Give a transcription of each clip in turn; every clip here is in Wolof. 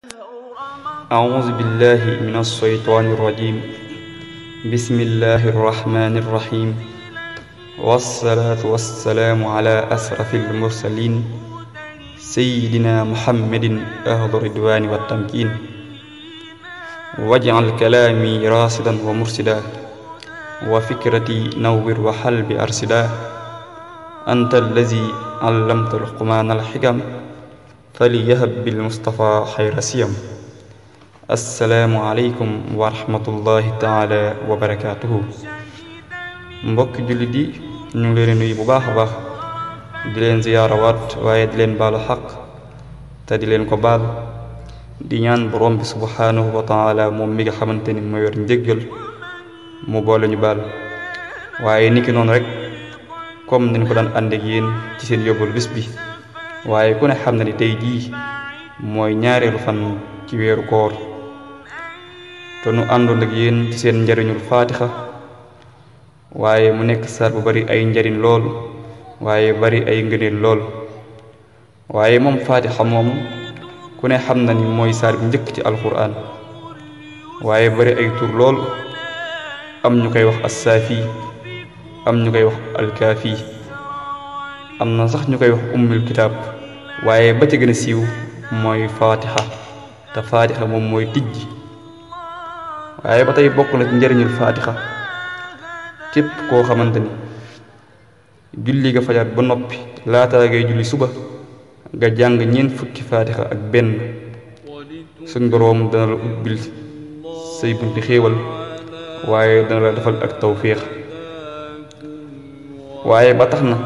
أعوذ بالله من الشيطان الرجيم بسم الله الرحمن الرحيم والصلاة والسلام على أشرف المرسلين سيدنا محمد أهل الرضوان والتمكين واجعل كلامي راشدا ومرشدا وفكرتي نور وحلب أرشدا أنت الذي علمت لقمان الحكم فليهب بالمصطفى خير سيم assalaamu aleykum wa rahmatullahi taala wa barakaatuhu. mbokki jullit yi ñu ngi leen nuyu bu baax a baax di leen ziyaarawaat waaye di leen baalu xaq te di leen ko baal di ñaan borom bi subhaanahu wa taala moom mi nga xamante ni moo yor njéggal mu boole ñu baal. waaye niki noonu rek comme niñ ko daan ànd ak yéen ci seen yóbbalu bis bi, waaye ku ne xam na ni tey jii mooy ñaareelu fan ci weeru koor te nu àndoon ak yéen ci seen njariñul faatixa, waaye mu nekk saar bu bari ay njariñ lool waaye bari ay ngëneel lool. waaye moom faatixa moomu ku ne xam na ni mooy saar bi njëkk ci alquran, waaye bari ay tur lool. am ñu koy wax assaafi, am ñu koy wax alkaafi, am na sax ñu koy wax ummul kitaab, waaye ba ca gën a siiw mooy faatixa, te faatixa moom mooy tijji. waaye ba tey bokk na ci njëriñul faatixa képp koo xamante ni julli nga fajar ba noppi laata ngay julli suba nga jàng ñeent fukki faatixa ak benn, suñ boroom dana la ubbil say bunti xéewal, waaye dana la defal ak tawféex. waaye ba tax na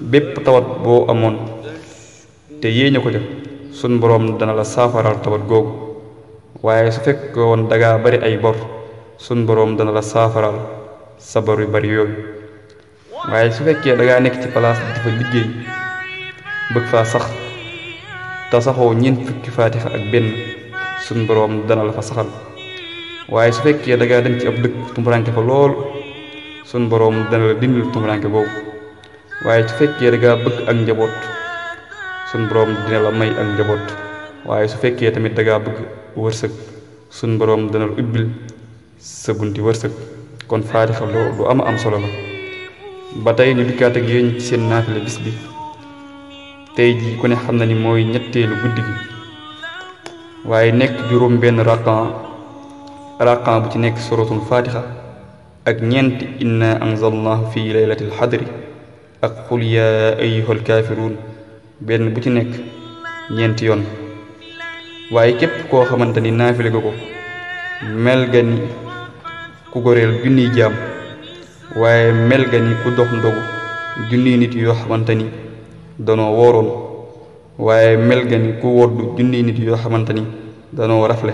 bépp tawat boo amoon te yéeñu ko ca suñ boroom dana la saafaral tawat googu. waaye su fekkoon dangaa bari ay bor suñ boroom dana la saafaral sa bor yu bari yooyu. waaye su fekkee dangaa nekk ci palaas di fa liggéey bëgg faa sax te saxoo ñeent fukki faatixa ak benn suñ boroom dana la fa saxal. waaye su fekkee dangaa dem ci ab dëkk tumuranke fa lool suñ boroom dana la dindil tumuranke boobu. waaye su fekkee dangaa bëgg ak njaboot suñ boroom dina la may ak njaboot. waaye su fekkee tamit dangaa bëgg wërsëg suñ boroom dana la ubbil sa bunti wërsëg. kon faatixa lu am solo la. ba tey ñu dikkaat ak yéen ci seen naafila bis bi. tey jii ku ne xam na ni mooy ñetteelu guddi gi, waaye nekk juróom benn raqan bu ci nekk suratul faatixa ak ñeenti inna anzalnahu fi laylatil xadri ak qul yaa ayyuhal kaafiruun benn bu ci nekk ñeenti yoon. waaye képp koo xamante ni naafile nga ko mel nga ni ku goreel junniy jaam, waaye mel nga ni ku dox ndogu junniy nit yoo xamante ni danoo wooroon, waaye mel nga ni ku woddu junniy nit yoo xamante ni danoo rafle,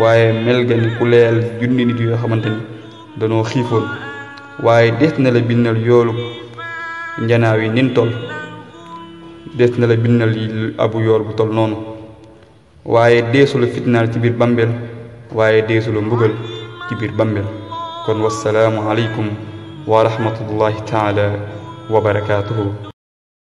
waaye mel nga ni ku leyal junniy nit yoo xamante ni danoo xiifoon. waaye des na la bindal yoolu njanaaw yi nin tol, des na la bindal yi abu yool bu tol noonu. waaye deesu la fitnaal ci biir bàmbeel, waaye deesu la mbugal ci biir bàmbeel. kon wassalaamu aleykum wa rahmatullahi taala wa barakaatuhu.